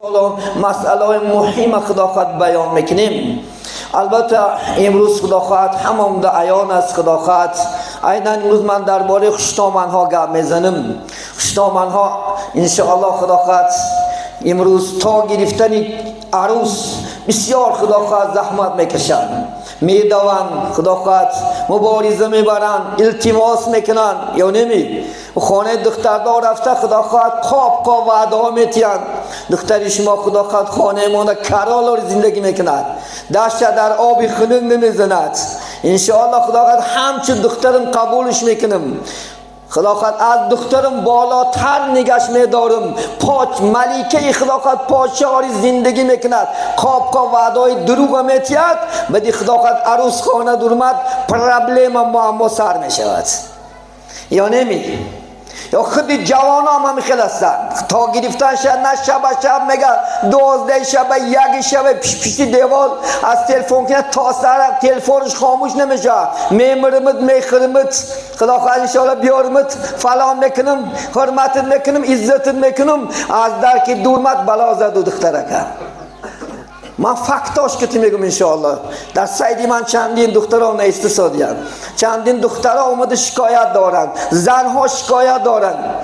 مسئله مهم خدا خواهد بیان میکنیم. البته امروز خدا خواهد همون در عیان است. خدا خواهد عینا امروز من درباره خوشدامن ها گپ میزنم. خوشدامن ها انشاءالله خدا خواهد امروز تا گرفتن عروس بسیار خدا خواهد زحمت میکشند، میدوند، خدا خواهد مبارزه میبرند، التماس میکنند یا نمی. خانه دختردار رفته خدا خواهد قاب قاب وعده ها میتیند. دختری شما خدا خواهد خانه مانده کرال زندگی میکند، دست در آب خنک نمیزند. انشاءالله خدا خواهد همچون دخترم قبولش میکنم. خدا خواهد از دخترم بالاتر نگش میدارم. پاک ملیکه خدا خواهد پادشاهی زندگی میکند، قاب قاب وعدای دروغ میتید. بدی خدا خواهد عروس خانه درمد پرابلم معما سر میشود یا نمی. یا خود جوان هم همین خیل هستند، تا گرفتن شد نه شب شب میگه 12 شب 1 شب پیش پیش دیوار از تلفن کنه تا سر تلفنش خاموش نمیشه. میمرمت میخرمت خدا خواهد انشاءالله بیارمت فلان میکنم، حرمتت میکنم، عزتت میکنم. از در که دورمت بلا زد و دخترکه. من فکتاش که میگم انشاءالله در سایدی من چندین دخترها نیست سادیان، چندین دخترها اومده شکایت دارند، زنها شکایت دارند.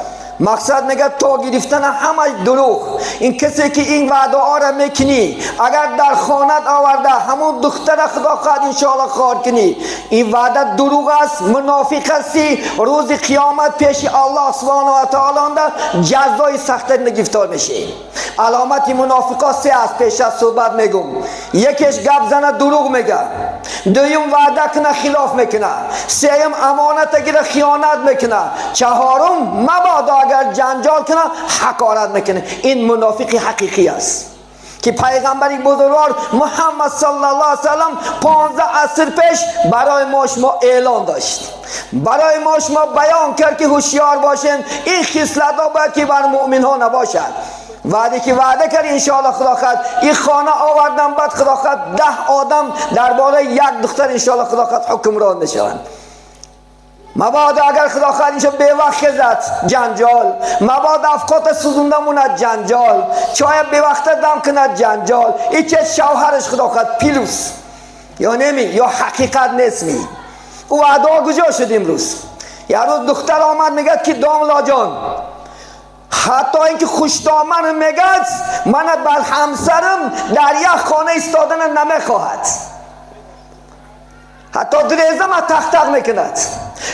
مقصد میگه تا گرفتن همه دروغ. این کسی که این وعده ها را میکنی اگر در خانت آورده همون دختر خدا خواهد انشاءالله خار کنی، این وعده دروغ است، منافق هستی. روز قیامت پیش الله سبحانه و تعالی جزای سخت گرفتار میشی. علامت منافقا سه است، پیش از صحبت میگم. یکیش گپ زنه دروغ میگه، دویم وعده کنه خلاف میکنه، سیم امانت گیره خیانت میکنه، چهارم مبادا اگر جنجال کنه حقارت میکنه. این منافق حقیقی است که پیغمبر بزرگوار محمد صلی الله علیه و سلم 15 عصر پیش برای ما شما اعلان داشت، برای ما شما بیان کرد که هوشیار باشین. این خصلت ها باید که بر مؤمن ها نباشد. وعده که وعده کرد انشاءالله خدا خواهد این خانه آوردن، بعد خدا خواهد 10 آدم درباره یک دختر انشاءالله خدا خواهد حکمران میشوند. مبادا اگر خدا خواهد اینجا به وقت زد جنجال، مبادا افکات سوزونده موند جنجال، چای به وقت دم کند جنجال. این چه شوهرش خدا خواهد پیلوس یا نمی یا حقیقت نیست می. او وعده کجا شد امروز؟ یه روز دختر آمد میگه که داملا جان، حتی اینکه خوشدامن میگه من بر همسرم در یک خانه ایستادن نمیخواهد، حتی دریزه من تق تق میکند.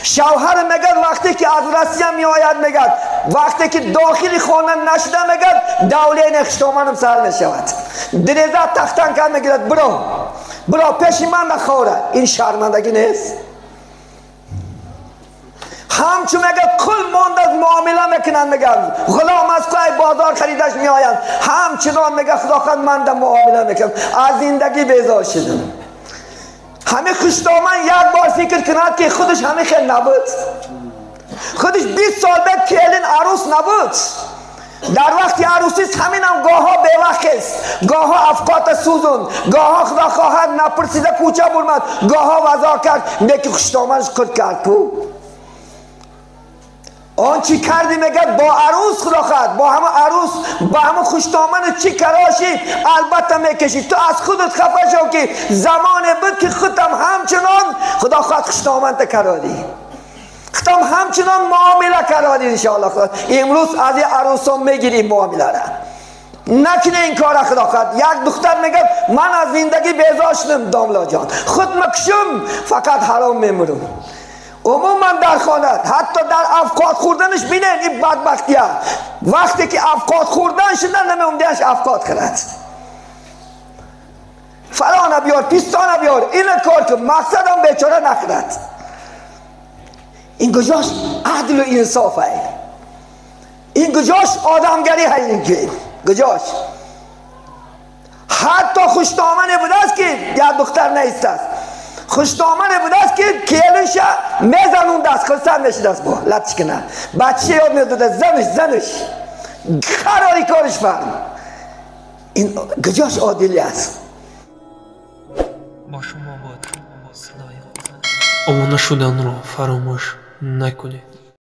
شوهر میگه وقتی که از روسیه میآید میگه وقتی که داخل خانه نشده میگه دوله خوشدامنم سر میشود، دریزه تختن کرد میگه برو برو پیش من نخوره. این شرمندگی نیست؟ همچون میگه کل مانده معامله میکنن، میگن غلام از کوی بازار خریدش میآیند، همچنان میگه خدا خواهد من ده معامله میکنم، از زندگی بیزار شدم. همه خوشدامن یک بار فکر کند که خودش همه خیلی نبود، خودش 20 سال بعد کلین عروس نبود. در وقتی عروسی همین هم گاها به وقت است، گاها افکات سوزون، گاها خدا خواهد نپرسیده کوچه برمد، گاها وضع کرد میگه خوشدامنش کرد کرد کو آن چی کردی میگه با عروس خدا خواهد با همه عروس با همه خوشدامن چی کراشی البته میکشی. تو از خودت خفه شو که زمان بود که خودم همچنان خدا خواهد خوشدامن تا کرادی، خودم همچنان معامله کرادی انشاءالله. خدا امروز از این عروس ها میگیریم معامله را، نکنه این کار خدا خواهد. یک دختر میگه من از زندگی بیزار شدم داملا جان، خود مکشم فقط حرام میمرم. عموما در خانه حتی در افکات خوردنش بینن این بدبختیه، وقتی که افکات خوردن شدن نمیومدنش افکات کرد، فلان بیار پیستان بیار این کار که مقصدم بیچاره نخورد. این کجاش عدل و انصاف هست؟ این کجاش آدمگری هست؟ این که کجاش حتی خوشدامنه بوده است که یک دختر نیست است، خوشدامنه بوده است که کلش میزنون دست خرسند میشد است با لطش کنه بچه یاد میداده زنش زنش قراری کارش فرم. این کجاش عادلی است؟ با شما بود صدای обуна шуданро фаромӯш накунед.